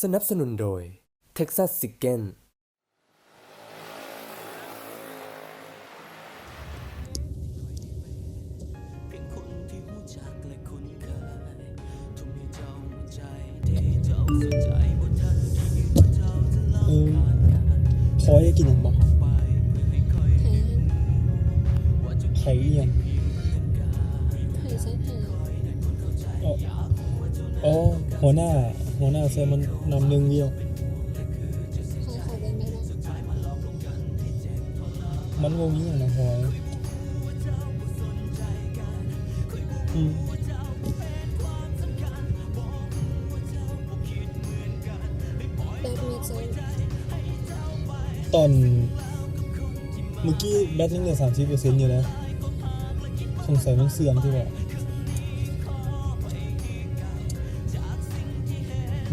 ສະໜັບສະໜູນໂດຍ Texas Chicken. ເອີ ພອຍຢາກກິນຫຍັງບໍ່? ໄຂ່ຫຍັງ? ໄຂ່ໃສ່ໄຂ່. ອໍ ອໍ ຫົວໜ້າ ຫົວໜ້າໃສ່ມັນນ້ຳໜຶ່ງດຽວ. ມັນບໍ່ມີຫຍັງນະພອຍ. ອືມ ແບັດມີເຊີນ ຕອນເມື່ອກີ້ແບັດຍັງເຫຼືອສາມສິບເປີເຊັນຢູ່ເດ້. ສົງໄສມັນເສື່ອມທີ່ວ່າ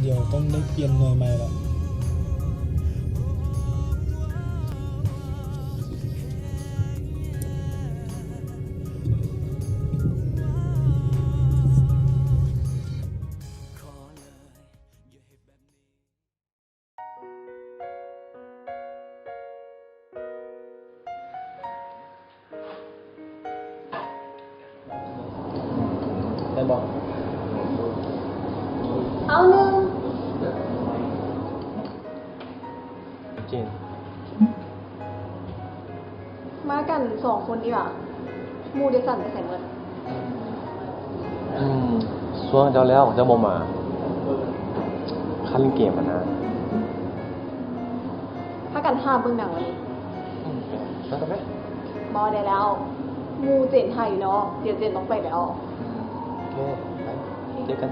ດຽວຕ້ອງໄດ້ປ່ຽນໜ່ວຍໃໝ່ລະ. ໄດ້ບໍ່? ເອົາໜຶ່ງ. ເຈນ ມາກັນສອງຄົນນີ້ຫວາ? ໝູ່ເດຊັນໄປໃສໝົດ? ອືມ ຊວນເຈົ້າແລ້ວ ເຈົ້າບໍ່ມາ. ຄັນເກມຫັ້ນນະ. ພາກັນຫາເບິ່ງໜັງວະນີ້. ອືມ ໄປ ໄປ ໄປ. ບໍ່ໄດ້ແລ້ວ ໝູ່ເຈນຖ້າຢູ່ນອກ ດຽວເຈນຕ້ອງໄປແລ້ວ. ໂອເຄ ໄປ ເຈີກັນ.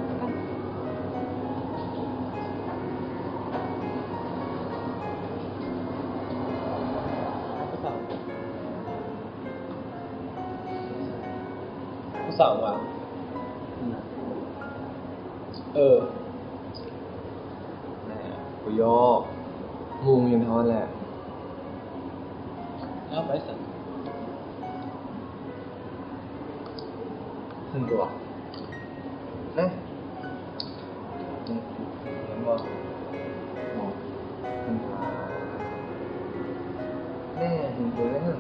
ຜູ້ສາວຫວາ? ເອີ ແນ່ ກູຢອກ ໝູ່ຢູ່ນອນແຫຼະ. ເອົາໄປຊັ້ນ. ເຫັນຕົວ ເອີ ເຫັນບໍ່? ເຫັນຕົວ ແນ່ ເຫັນຕົວແລ້ວ.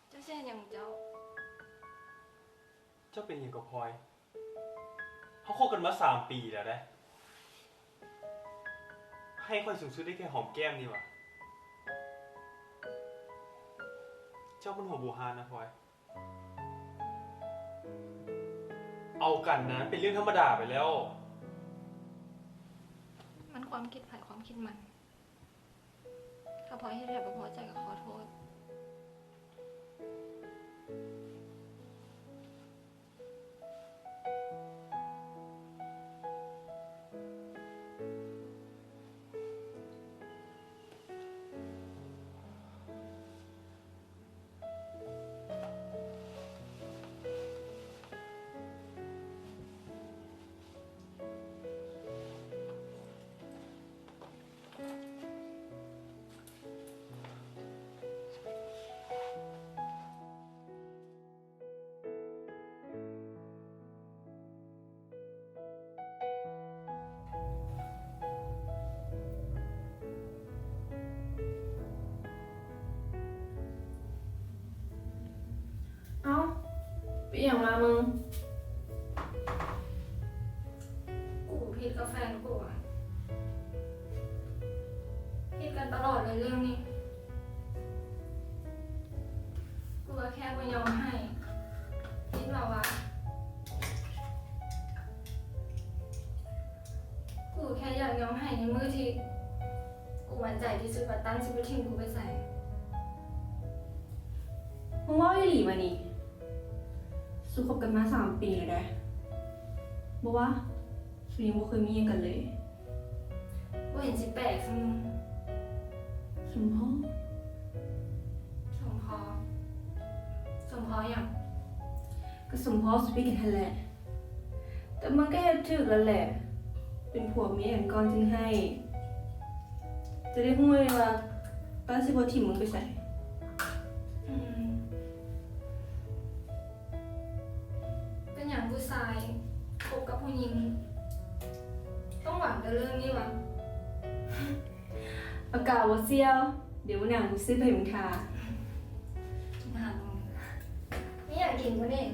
ເຈົ້າຊິເຮັດຫຍັງຂອງເຈົ້າ? ເຈົ້າເປັນຫຍັງກັບພອຍ? ເຮົາຄົບກັນມາສາມປີແລ້ວເດ້. ໃຫ້ຂ້ອຍສູງສຸດໄດ້ແຄ່ຫອມແກ້ມນີ້ຫວາ? ເຈົ້າມັນຫົວບູຮານນະພອຍ. ເອົາກັນນະ ເປັນເລື່ອງທຳມະດາໄປແລ້ວ. ມັນຄວາມຄິດໃຜຄວາມຄິດມັນ. ຖ້າພອຍເຮັດໃຫ້ບໍ່ພໍໃຈກໍຂໍໂທດ. ເອົ້າ ເປັນຫຍັງລະມຶງ? ກູຜິດກັບແຟນກູອະ. ຜິດກັນຕະຫຼອດເລີຍເລື່ອງນີ້. ກູກໍແຄ່ບໍ່ຍອມໃຫ້. ຄິດມາວ່າ ຮ້ອງໄຫ້ໃນມື້ທີ່ກູໝັ້ນໃຈທີ່ສຸດວ່າຕັ້ນຊິບໍ່ຖິ້ມກູໄປໃສ. ມຶງເວົ້າອີ່ຫຼີວະນີ້? ສຸຄົບກັນມາສາມປີແລ້ວເດ້. ບໍ່ວ່າ ສຸຍັງບໍ່ເຄີຍມີຫຍັງກັນເລີຍ. ບໍ່ເຫັນຊິແປກຊະ. ສົມພໍ? ສົມພໍ? ສົມພໍຫຍັງ? ກໍສົມພໍສຸພິດກັນຫັ້ນແຫຼະ. ແຕ່ມຶງກໍເຮັດຖືກແລ້ວແຫຼະ. ເປັນຜົວເມຍກັນກ່ອນຈຶ່ງໃຫ້. ຈະໄດ້ຮູ້ເລີຍວ່າ ຕ້ານຊິບໍ່ຖິ້ມມຶງໄປໃສ. ອືມ. ເປັນຫຍັງຜູ້ຊາຍຄົບກັບຜູ້ຍິງຕ້ອງຫວັງແຕ່ເລື່ອງນີ້ວະ? ປາກກາບໍ່ສ່ຽວ, ດຽວມື້ໜ້າກູຊື້ໄປໃຫ້ມຶງຖ້າ. ມີຫຍັງກິນບໍ່ນີ້?